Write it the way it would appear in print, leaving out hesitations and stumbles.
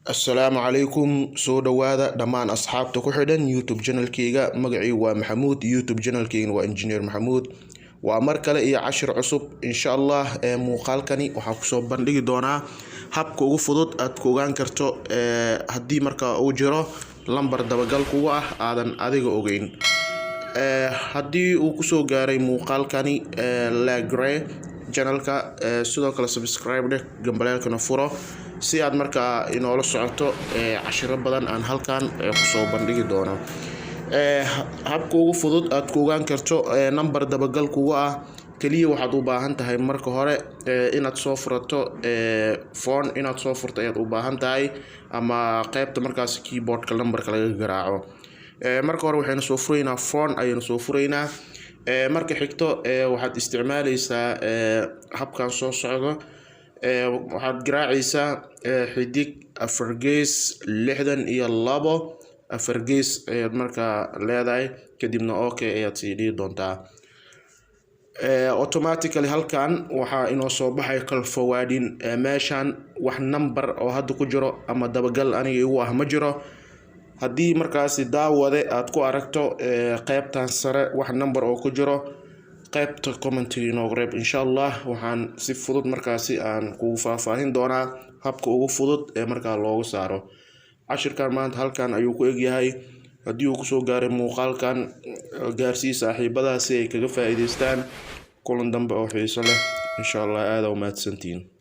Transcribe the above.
Assalaamu calaykum. Soo dhowaada dhammaan asxaabta ku xidhan YouTube channelkeyga. Magacaygu waa Maxamuud, YouTube channelkeygana waa Engineer Maxamuud. Waa mar kale iyo cashir cusub, insha Allah. Ee muuqaalkani waxaa kusoo bandhigi doonaa habka ugu fudud aad ku ogaan karto haddii markaa uu jiro lambar dabagal kugu ah aadan adiga ogeyn. Haddii uu kusoo gaaray muuqaalkani, like channelka, sidoo kale subscribe dheh, gambaleelkana furo si aad markaa inoola socoto cashiro badan aan halkan kusoo bandhigi doono. Habka ugu fudud aad ku ogaan karto number dabagal kugu ah, keliya waxaad u baahan tahay marka hore inaad soo furato phone. Inaad soo furto ayaad u baahan tahay, ama qeybta markaas keyboardka numberka laga garaaco. Marka hore waxaynu soo furaynaa phone ayaynu soo furaynaa. Marka xigto waxaad isticmaaleysaa habkan soo socdo. Waxaad garaacaysaa *4*62## ayaad markaa leedahay, kadibna okay ayaad sii dhihi doontaa. Automatically halkan waxaa inoo soo baxay call forwarding. Meeshan wax number oo hadda ku jiro ama dabagal aniga igu ah ma jiro. Haddii markaasi, daawade, aad ku aragto qeybtan sare wax number oo ku jiro, qeybta commentiga inoogu reeb. Insha Allah waxaan si fudud markaasi aan kugu faahfaahin doonaa habka ugu fudud ee markaa loogu saaro. Cashirkan maanta halkan ayuu ku egyahay. Haddii uu kusoo gaaray muuqaalkan, gaarsii saaxiibadaha si ay kaga faa'iideystaan. Kulan dambe oo xiiso leh, insha Allah. Aada u mahadsantihiin.